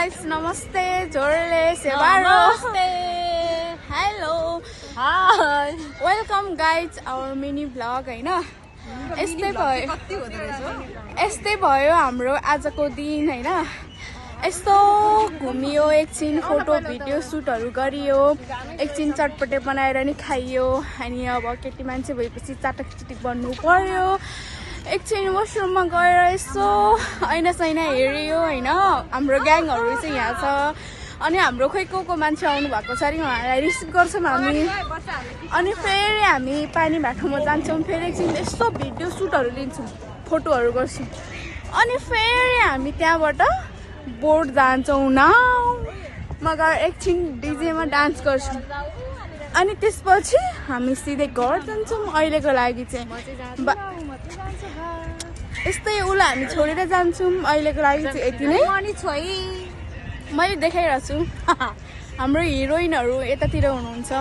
guys, namaste, Jorle, Sevaro. Namaste. Hello. Hi. Welcome guys our mini vlog हैन यस्तै भयो हाम्रो आजको दिन हैन यस्तो घुमियो एकछिन फोटो भिडियो सुटहरु गरियो एकछिन चटपटे बनाएर नि खाइयो अनि अब केटी मान्छे भएपछि चाटकचिटी बन्नु पर्यो एकछिन वाशरुममा गएर यसो ऐना सैना हेरियो हैन हाम्रो ग्याङहरु चाहिँ यहाँ छ अनि हाम्रो खोइ को मान्छे आउनु भएको छ रि उहाँलाई रिसिभ गर्छौं हामी अनि फेरि हामी पानी भाटोमा जान्छौं फेरि एकछिन यस्तो भिडियो सुटहरु लिन्छौं फोटोहरु गर्छौं अनि फेरि हामी त्यहाँबाट बोर्ड जान्छौं नाउ मगर एकछिन डीजे मा डान्स गर्छौं अनि त्यसपछि हामी सिधै घर जान्छौं अहिलेको लागि चाहिँ यस्तै उला हामी छोडेर जान्छौं अहिलेको लागि चाहिँ यति नै मैले देखाइराछु हाम्रो हिरोइनहरु यतातिर हुनुहुन्छ